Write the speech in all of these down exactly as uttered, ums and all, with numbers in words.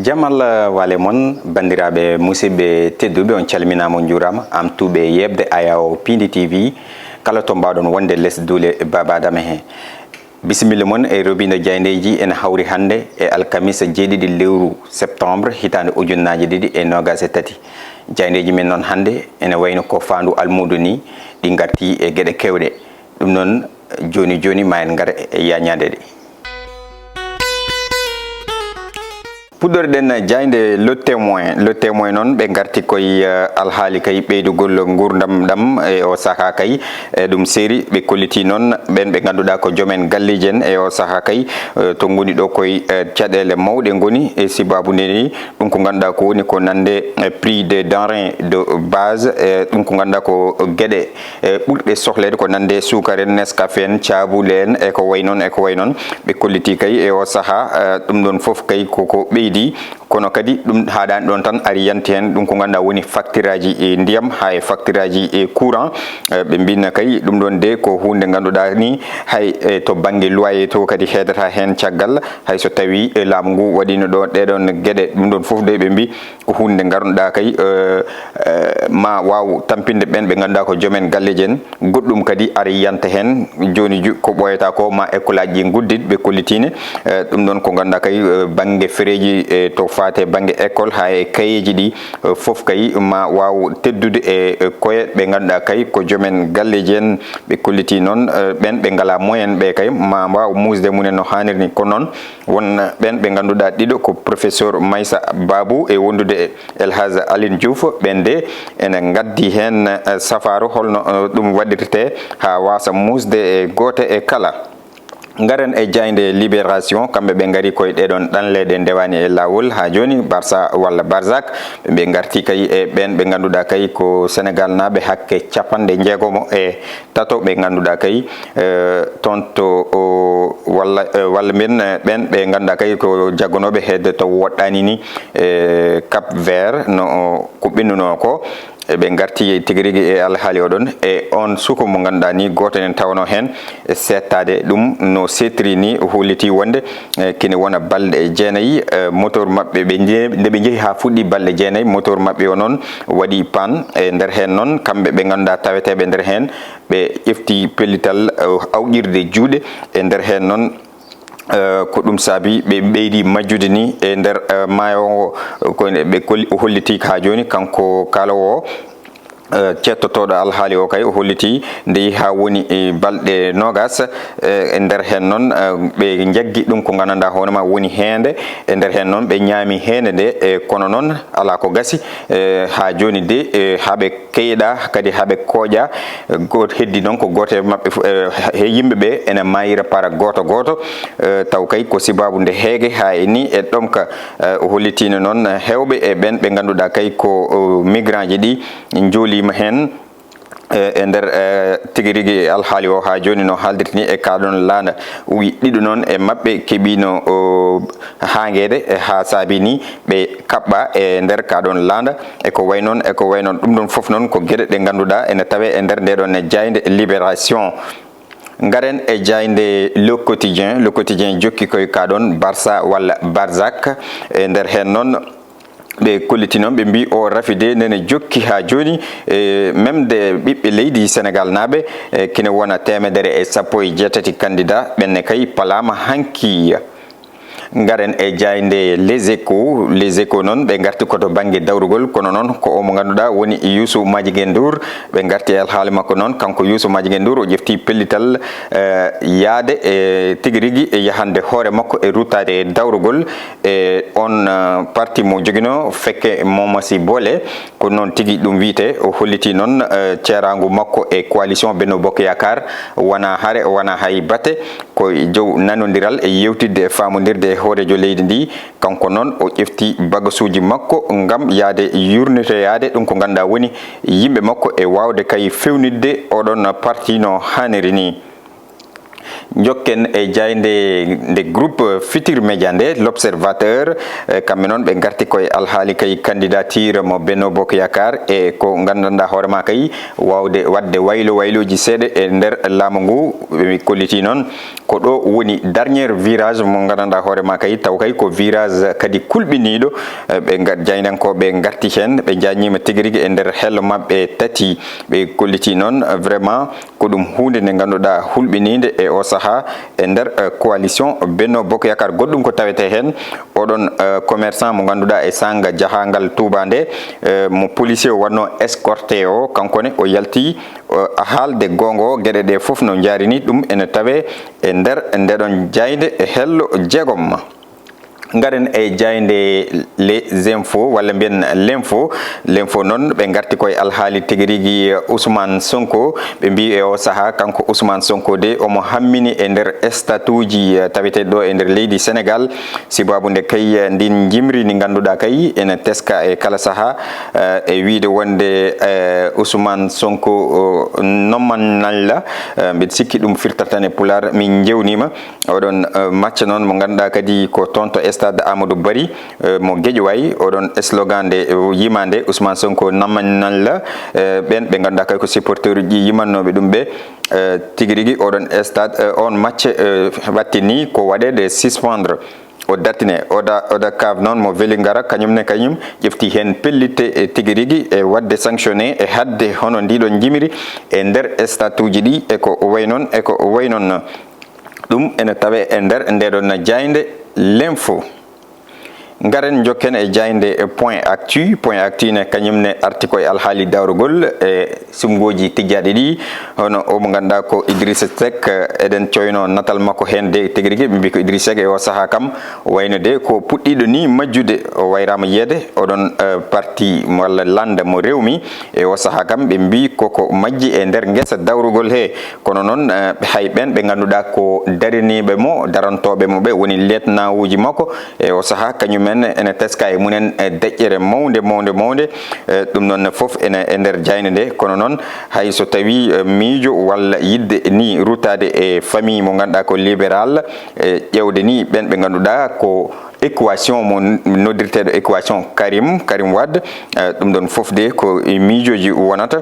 Jam Allah wale mon, banndiraaɓe musidɓe tedduɓe, on calminaama, on njuuraama. Am tuuɓe yeɓde Ayawo Pindi T V, kala to mbaawɗon wonde les duule Baba Adama he. Bisimilla mon e robindo jaayndeeji ene hawri hannde e alkamisa jeeɗiɗi lewru septembre hitaande ujunnaaje ɗiɗi e noogaas e tati. Jaayndeeji men noon hannde ene wayno ko faandu almuudo ni, ɗi ngarti e geɗe keewɗe. Ɗum noon, jooni jooni ma en ngar e yaañaade ɗe. Puɗɗorɗen jaaynde Le Témoin. Le Témoin noon, ɓe ngarti koye, eh, alhaali kay ɓeydugol nguurndam ɗam e o sahaa kay. E ɗum seeri, ɓe kolliti noon ɓeen ɓe ngannduɗaa ko joom en galleeji en e o sahaa kay, eh, to ngoni ɗo koye, eh, caɗeele mawɗe ngoni e sibaabu nde ni. Ɗum ko ngannduɗaa ko woni ko nande, eh, prix des denrées de base, eh, ɗum ko ngannduɗaa ko geɗe, eh, ɓurɗe sohleede ko nande suukar en, Nescafe en, caabule en, e ko way noon, e ko way noon. Ɓe kolliti kay e o sahaa, eh, ɗum ɗoon fof kay koko ɓeydi, kono kadi ɗum haaɗaani ɗoon tan, ari yanti heen ɗum ko ngannduɗaa woni facture aji, eh, ndiyam, haa e facture aji, eh, courant. Eh, ɓe mbinna kay ɗum ɗoon de ko huunde ngannduɗaa ni, hay, eh, to bannge loyer to kadi heedata heen caggal, hay so tawii, eh, laamu ngu waɗiino ɗo ɗee ɗoon geɗe, ɗum ɗoon fof de ɓe mbi ko huunde ngarnuɗaa kay, eh, eh, ma waaw tampinde ɓeen ɓe ngannduɗaa ko joom en galleeji en. Goɗɗum kadi ara yanta heen jooni ju-, ko ɓooyata ko ma école aji ɗi nguddit ɓe kollitiine. Eh, ɗum ɗoon ko ngannduɗaa kay, eh, bannge fereeji, eh, to faate bannge école haa e kayeeji ɗi, eh, fof kay ma waaw teddude e, e koye ɓe ngannduɗaa kay ko joom en galleeji en. Ɓe kolliti noon, eh, ɓeen ɓe ngalaa moyen ɓe kay ma mbaaw muusde mumen no haaniri ni. Ko noon won ɓeen ɓe ngannduɗaa ɗiɗo ko professeur Maysa Babou e wondude e El Hadj Aline Diouf, ɓeen de ene ngaddi heen, eh, safaaro holno, eh, ɗum waɗirtee haa waasa muusde e gooto e kala. Ngaren e jaaynde Libération, kamɓe ɓe ngari koye ɗee ɗoon ɗanle ɗe ndewaani e laawol haa jooni, Barça walla Barzak, ɓe ngarti kay e ɓeen ɓe ngannduɗaa kay ko Senegal naaɓe hakke capanɗe jeegomo e tato ɓe ngannduɗaa kay, eh, toon to, o, walla, eh, walla mbiyen, eh, ɓeen ɓe ngannduɗaa kay ko jaggonooɓe heedde to woɗɗaani ni, eh, Cap Vert, no o kuɓɓinunoo ko. E ɓe ngarti tigi rigi e alhaali oɗon, e on suka mo ngannduɗaa ni, gooto en tawanoo heen e seettaade ɗum no seetiri ni, holliti wonde, eh, kine wona balɗe jeenayi, eh, moteur maɓɓe, ɓe nje-, nde ɓe njehi haa fuɗɗi balɗe jeenayi, moteur maɓɓe o noon waɗi paan. E nder heen noon, kamɓe ɓe ngannduɗaa taweteeɓe nder heen, ɓe ƴefti pellital, eh, awƴirde juuɗe. E nder heen noon, eh, ko ɗum saabi ɓe ɓeydi majjude ni e nder, eh, maayo ngo, ko ɓe kol-, o holliti haa jooni kanko kaaloowo o, eh, ceettotooɗo alhaali o kay, o holliti nde yehi haa woni, eh, balɗe noogaas, eh, e nder heen noon, eh, ɓe njaggi ɗum ko nganndanɗaa hoore ma woni heende, e nder heen noon ɓe ñaami heende nde, eh, kono noon alaa ko gasi, eh, haa jooni de, eh, haa ɓe keyeɗaa kadi haa ɓe kooƴaa. Gooto heddi noon ko gooto e maɓɓe fof, eh, he yimɓe ɓe ene maayira para gooto gooto, eh, taw kay ko sibaabu nde heege haa e ni e ɗomka. Eh, o hollitiino noon heewɓe e ɓeen ɓe ngannduɗaa kay ko, oh, migrant ji ɗi njooliima heen, eh, e nder, eh, tigi rigi e alhaali o haa jooni no haaldirta ni e kaa ɗoon laana. O wi ɗiɗo noon e maɓɓe keɓiino, oh, haangeede, eh, haa saabi ni ɓe kaɓɓa e nder kaa ɗoon laana. E ko way noon, e ko way noon. Ɗum ɗoon fof noon ko geɗe ɗe ngannduɗaa ene tawee e nder ndee ɗoon e jaaynde Libération. Ngaren e jaaynde Le Quotidien. Le Quotidien jokki koye kaa ɗoon Barça walla Barzak. E nder heen noon, ɓe kolliti noon, ɓe mbi o rafi de nene jokki haa jooni, e memde ɓiɓɓe leydi Senegal naaɓe, e kine wona teemedere e sappo e jeetati candidat, ɓenne kay palaama hanki. Ngaren e jaaynde Les Échos. Les Échos noon, ɓe ngarti ko to bannge dawrugol, kono noon ko o mo ngannduɗaa woni Youssou Madjiguène Ndour. Ɓe ngarti e alhaali makko noon, kanko Youssou Madjiguène Ndour, o ƴefti pellital, eh, yaade e tigi rigi e yahande hoore makko e ruttaade e dawrugol e on, eh, parti mo joginoo fekke Momassi Bole. Ko noon tigi ɗum wiyetee, o holliti noon, eh, ceeraangu makko e coalition Benno Bokk Yaakaar, wonaa hare, wonaa hay bate, ko e dow nanondiral e yeewtidde e faamondirde e hooreejo leydi ndi. Kanko noon o ƴefti bagasuuji makko ngam yahde yuurnitoyaade ɗum ko ngannduɗaa woni yimɓe makko e waawde kay feewnitde oɗon parti no haaniri ni. Njokken e jaaynde nde groupe Futurs Médias nde, L'Observateur, eh, kamɓe noon ɓe ngarti koye alhaali kay candidature mo Benno Bokk Yaakaar e ko nganndanɗaa hoore ma kay waawde waɗde waylo waylooji seeɗa e nder laamu ngu. Ɓe kolliti noon Ko ɗo woni dernier virage mo nganndanɗaa hoore ma kay, taw kay ko virage kadi kulɓiniiɗo. Eh, ɓe ngar-, jaayndankooɓe ngarti heen, ɓe njaññiima tigi rigi e nder hello maɓɓe tati. Ɓe kolliti noon, eh, vraiment ko ɗum huunde nde ngannduɗaa hulɓiniinde e o sahaa e nder, eh, coalition Benno Bokk Yaakaar. Goɗɗum ko tawetee heen, oɗon, eh, commerçant mo ngannduɗaa e saanga jahaangal Touba nde, eh, mo policier o wannoo escorté o, kanko ne o yalti, eh, haalde goonga o, geɗe ɗe fof no njaarini, ɗum ene tawee e nder ndeɗon jaaynde e hello jeegom. Ngaren e jaaynde Les Infos, walla mbiyen L'Info. L'Info noon, ɓe ngarti koye alhaali tigi rigi Ousmane Sonko. Ɓe mbii e o sahaa, kanko Ousmane Sonko de, omo hammini e nder statuuji, eh, taweteeɗi ɗo e nder leydi Sénégal. Sibaabu nde kay, eh, ndin njimri ndi ngannduɗaa kay ene teska e kala sahaa, eh, e wiyde wonde, eh, Ousmane Sonko, o, nomanalla, eh, mbiɗa sikki ɗum firtata tan e Pulaar, min njewniima. Oɗon, eh, macca noon mo ngannduɗaa kadi ko toon to stade Amadou Barry, eh, mo Guédiawaye. Oɗon slogan nde, eh, yimaande Ousmane Sonko namanalla, eh, ɓeen ɓe ngannduɗaa kadi ko supporter uji ɗi yimannooɓe ɗum ɓe, eh, tigi rigi oɗon stade, eh, on match, eh, wattini ko waɗeede suspendre. O dartine, Oda, Oda Kav noon mo Vélingara, kañum ne kañum ƴefti heen pellitte, eh, tigi rigi e waɗde sanctionné e haɗde hono ndiɗon njimri e nder statuuji ɗi e ko wayi noon, e ko wayi noon. Ɗum ene tawee e nder ndeɗon jaaynde L'Info. Ngaren njokken e jaaynde Point Actu. Point Actu ne kañum ne arti koye alhaali dawrugol e suɓngooji tijjaaɗi ɗi, hono o mo ngannduɗaa ko Idrissa Seck. Eɗen coyno natal makko heen de tigi rigi, ɓe mbii ko Idrissa Seck e o sahaa kam wayno de ko puɗɗiiɗo ni majjude, o wayraama yiyeede. Oɗon, eh, parti walla lannda mo Rewmi, e o sahaa kam ɓe mbii koko majji e nder ngesa dawrugol he. Kono noon, eh, hay ɓeen ɓe ngannduɗaa ko dariniiɓe mo, darantooɓe mo ɓe woni leetnaawuuji makko, e o sahaa kañum en ene teska e mumen, eh, deƴƴere mawnde, mawnde, mawnde. Eh, ɗum noon ne fof ene e nder jaaynde nde. Kono noon hay so tawii, eh, miijo walla yiɗde ni ruttaade e famille mo ngannduɗaa ko libéral, eh, ƴeewde ni ɓeen ɓe ngannduɗaa ko équation mo n-, noddirteeɗo équation Karim, Karim Wade, eh, ɗum ɗoon fof de ko e miijooji wonata.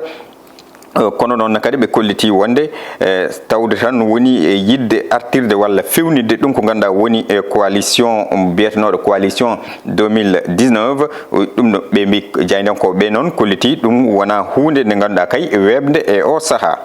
Eh, kono noon kadi ɓe kolliti wonde, eh, tawde tan woni e yiɗde artirde walla fewnitde ɗum ko ngannduɗaa woni e coalition biyetenooɗo coalition deux mille dix-neuf. Ɗum ɗo ɓe mbi, jaayndankooɓe ɓe noon kolliti ɗum wonaa huunde nde ngannduɗaa kay weeɓnde e o sahaa.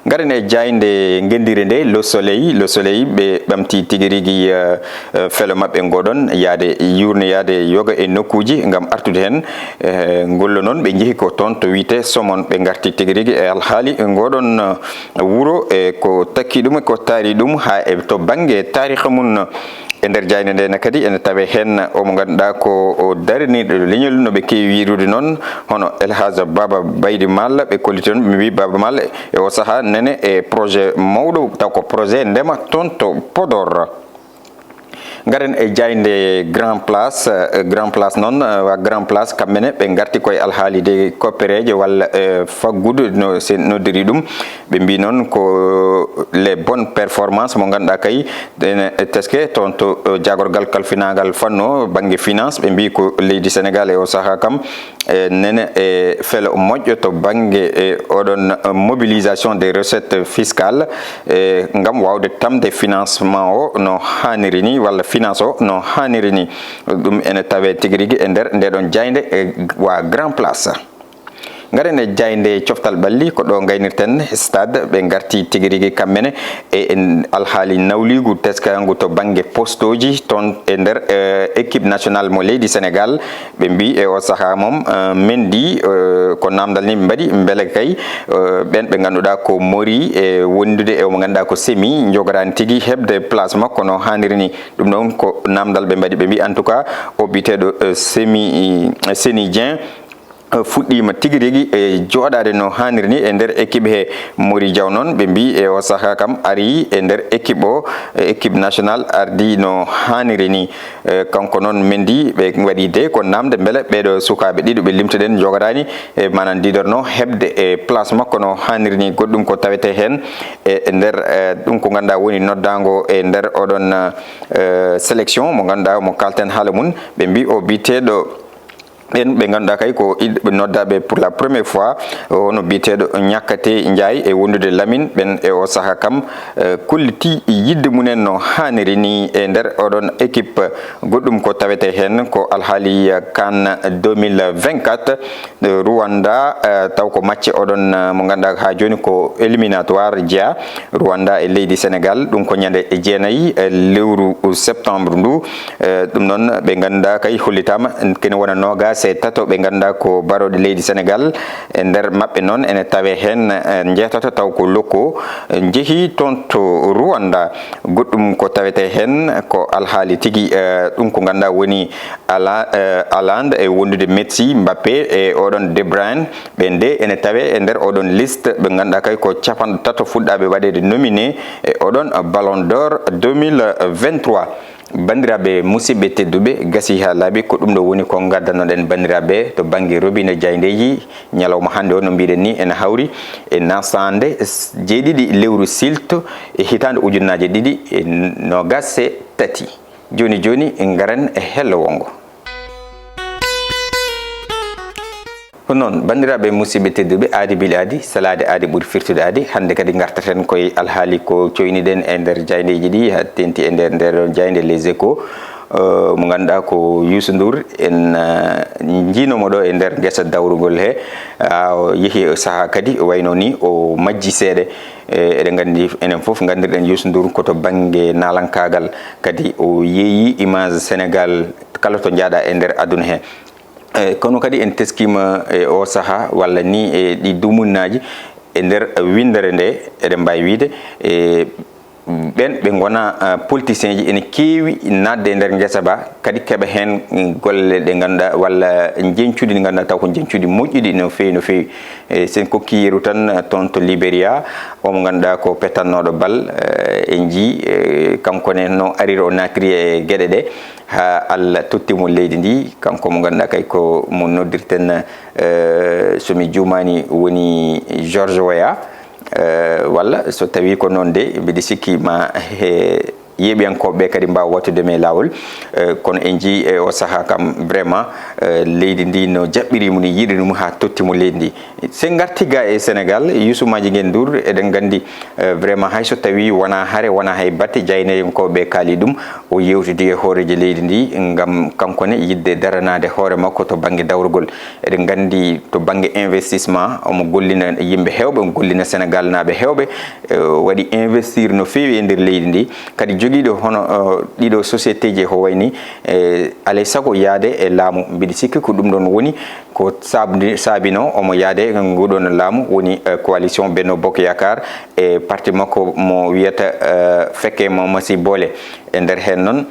Ngaren e jaaynde ngenndire nde, Le Soleil. Le Soleil, ɓe ɓamti tigi rigi, eh, eh, felo maɓɓe ngoɗon, yaade yuurne, yaade yoga e nokkuuji ngam artude heen. Eh, ngollo noon, ɓe njehi ko toon to wiyetee Somone, ɓe ngarti tigi rigi e alhaali ngoɗon, eh, wuro, e ko takki ɗum, e ko taari ɗum, haa e to bannge taariikh mum. E nder jaaynde nde ne kadi ene tawee heen o mo ngannduɗaa ko o dariniiɗo leñol, no ɓe keewi wiyrude noon, hono El Hadj Baba Baydi Maal. Ɓe kolliti noon, ɓe mbii Baba Maal e o sahaa nene e projet mawɗo, taw ko projet ndema toon to Podor. Ngaren e jaaynde Grand Place. Eh, Grand Place noon, eh, wa Grand Place, kamɓe ne ɓe ngarti koye alhaali de koppereeje walla, eh, faggudu no se noddiri ɗum. Ɓe mbii noon ko les bonnes performances mo ngannduɗaa kay, ene teske toon to, eh, jaagorgal kalfinaangal fannu bannge finance. Ɓe mbii ko leydi Sénégal e o sahaa kam, eh, nene e felo moƴƴo to bannge, eh, oɗon, eh, mobilisation des recettes fiscales, eh, ngam waawde tamde financement o no haaniri ni, walla finance o no haaniri ni. Ɗum ene tawee tigi rigi e nder ndeɗon jaaynde, eh, wa Grand Place. Ngaren e jaaynde coftal ɓalli, ko ɗo ngaynirten Stade, ɓe ngarti tigi rigi kamɓe ne e, e alhaali nawliigu teskaangu to bannge postooji toon e nder, eh, équipe nationale mo leydi Sénégal. Ɓe mbii e o sahaa mom, eh, Mendy, eh, ko naamndal ni ɓe mbaɗi, mbele kay, eh, ɓeen ɓe ngannduɗaa ko mori e wondude e o mo ngannduɗaa ko Semi, njogoraani tigi heɓde place makko no haaniri ni. Ɗum noon ko naamndal ɓe mbaɗi, ɓe mbii en tout cas o biyeteeɗo, eh, Semi, eh, Seny Dieng, eh, fuɗɗiima tigi rigi e jooɗaade no haaniri ni e nder équipe he. Mori Diaw noon, ɓe mbii e o sahaa kam ari e nder équipe o, e équipe nationale ardi no haaniri ni. Eh, kanko noon Mendy, ɓe waɗi de ko naamde mbele ɓeeɗo sukaaɓe ɗiɗo ɓe limtuɗen njogoraani, e maanaam ndiɗorno heɓde e place makko no haaniri ni. Goɗɗum ko tawetee heen e, e nder, eh, ɗum ko ngannduɗaa woni noddaango e nder oɗon, eh, sélection mo ngannduɗaa mo kaalten haala mum. Ɓe mbii o biyeteeɗo Ɓen ɓe ngannduɗaa kay ko iɗ-, ɓe noddaaɓe pour la première fois, o no biyeteeɗo Ñakkate Njaay e wondude Lamin, ɓen e o saha kam, eh, kolliti yiɗde mumen no haaniri ni e nder oɗon équipe. Goɗɗum ko tawetee heen ko alhaali, eh, CAN deux mille vingt-quatre, eh, Rwanda, eh, taw ko macce oɗon, eh, mo ngannduɗaa haa jooni ko éliminatoire jeyaa Rwanda e leydi Sénégal. Ɗum ko ñande jeenayi, eh, lewru septembre ndu. Eh, ɗum noon, ɓe ngannduɗaa kay hollitaama kene wona noogaas e tato ɓe ngannduɗaa ko barooɗe leydi Sénégal. E nder maɓɓe noon ene tawee heen, eh, njeetato taw ko lokko, eh, njehi toon to Rwanda. Goɗɗum ko tawetee heen ko alhaali tigi, eh, ɗum ko ngannduɗaa woni Ala-, eh, Haaland e wondude Messi, Mbappé e oɗon De Bruyne. Ɓe nde ene tawee e nder oɗon liste ɓe ngannduɗaa kay ko capanɗe tato fuɗɗaaɓe waɗeede nominé e oɗon Ballon d'Or deux mille vingt-trois. Banndiraaɓe musidɓe tedduɓe, gasi haa laaɓi, ko ɗum ɗo woni ko ngaddanoɗen banndiraaɓe to bannge robinet jaayndeeji. Ñalawma hannde o, no mbiɗen ni, ene hawri e nasaande s-, jeeɗiɗi lewru silto e hitaande ujunnaaje ɗiɗi e noogaas e tati. Jooni jooni, ngaren e hello wongo. Ko noon, banndiraaɓe musidɓe tedduɓe, aadi bili aadi, salaade aadi ɓuri firtude aadi. Hannde kadi ngartaten koye alhaali ko coyniɗen e nder jaayndeeji ɗi, haa teeŋti e nder, nder jaaynde Les Échos, eh, mo ngannduɗaa ko Youssou Ndour. En, eh, njiinoo mo ɗo e nder ngesa dawrugol he. Ah, o yehi e sahaa kadi, o wayno ni o majji seeɗa. Eh, eɗen nganndi, enen fof nganndirɗen Youssou Ndour ko to bannge naalankaagal. Kadi o yeeyi image Sénégal kala to njaaɗa e nder aduna he. Eh, kono kadi en teskiima e o sahaa walla ni e ɗi dumunnaaji e nder winndere nde, eɗen mbaawi wiyde, e ɓen ɓe ngona, ah, politicienji ene keewi naatde e nder ngesa ba, kadi keɓa heen, mm, golle ɗe ngannduɗaa walla njeñcuɗi ɗi ngannduɗaa taw ko njeñcuɗi moƴƴuɗi no feewi, no feewi. E sen kokki yeru tan, ah, toon to Liberia, omo ngannduɗaa ko petannooɗo bal, eh, en njii, eh, kanko ne no ariri o naatiri e geɗe ɗe. Haa Allah totti mo leydi ndi, kanko mo ngannduɗaa kay ko mo noddirten, eh, so mi juumaani woni George Weah, eh, walla so tawii ko noon de, mbiɗa sikki ma he yeeɓiyankooɓe ɓe kadi mbaawa wattude mi e laawol. Eh, kono en njii e o sahaa kam vraiment, eh, leydi ndi no jaɓɓiri mo, ni yiɗiri mo haa totti mo leydi ndi. Sen ngarti ga e Sénégal, Youssou Madjiguène Ndour, eɗen nganndi, eh, vraiment hay so tawii wonaa hare, wonaa hay batte, jaayndiyankooɓe kaali ɗum, o yewtidi e hooreejo leydi ndi ngam kanko ne yiɗde daranaade hoore makko to bannge dawrugol. Eɗen nganndi to bannge investissement, omo gollina yimɓe heewɓe, omo gollina Sénégalnaaɓe heewɓe, eh, waɗi investir no feewi e nder leydi ndi. Kadi jogiiɗo hono, eh, ɗiɗo sociétéji ko wayni, eh, alay sago yaade e laamu. Mbiɗa sikki ko ɗum ɗoon woni ko saabni-, saabinoo omo yaade e nguɗon laamu woni, eh, coalition Benno Bokk Yaakaar e parti makko mo wiyata, eh, Fekke Mo Masi Boole. E nder heen noon,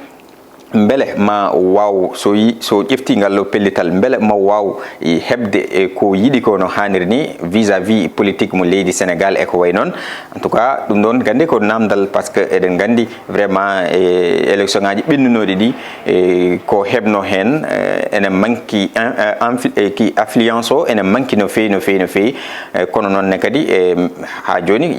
mbele ma waaw, so yi-, so ƴeftii ngal ɗo pellital, mbele ma waaw i heɓde e ko yiɗi ko no haaniri ni vis-à-vis politique mo leydi Sénégal e ko wayi noon? En tout cas, ɗum ɗoon nganndi ko naamndal, par ce que eɗen nganndi vraiment, e élection ngaji ɓennunooɗi ɗi, e ko heɓno heen, e ene manki en-, en-, anfi-, e ki affluence o ene manki no feewi, no feewi, no feewi. E kono noon ne kadi, e haa jooni,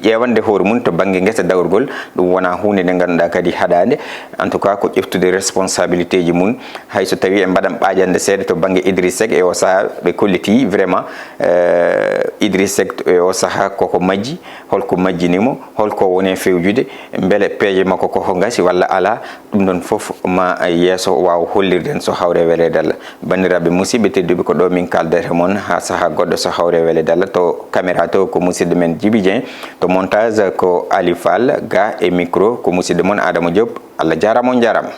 ƴeewande hoore mum to bannge ngesa dawrugol, ɗum wonaa huunde nde ngannduɗaa kadi haɗaande. En tout cas, ko ƴeftude responsabilité ji mum. Hay so tawii en mbaɗan ɓaajande seeɗa to bannge Idriss Seck, e o sahaa ɓe kolliti vraiment, eh, Idriss Seck e o sahaa koko majji, holko majjini mo, holko woni e fewjude, mbele peeje makko koko ngasi walla alaa, ɗum ɗon fof ma yeeso waaw hollirde en so hawre weleede Allah. Banndiraaɓe musidɓe tedduɓe, ko ɗo min kaaldata e mon haa sahaa goɗɗo so hawre weleede Allah. To caméra to ko musidɗo men Djiby Dieng, to montage ko Ali Fall, ga e micro ko musidɗo mon Adama Diop. Allah jaaraama, on njaaraama.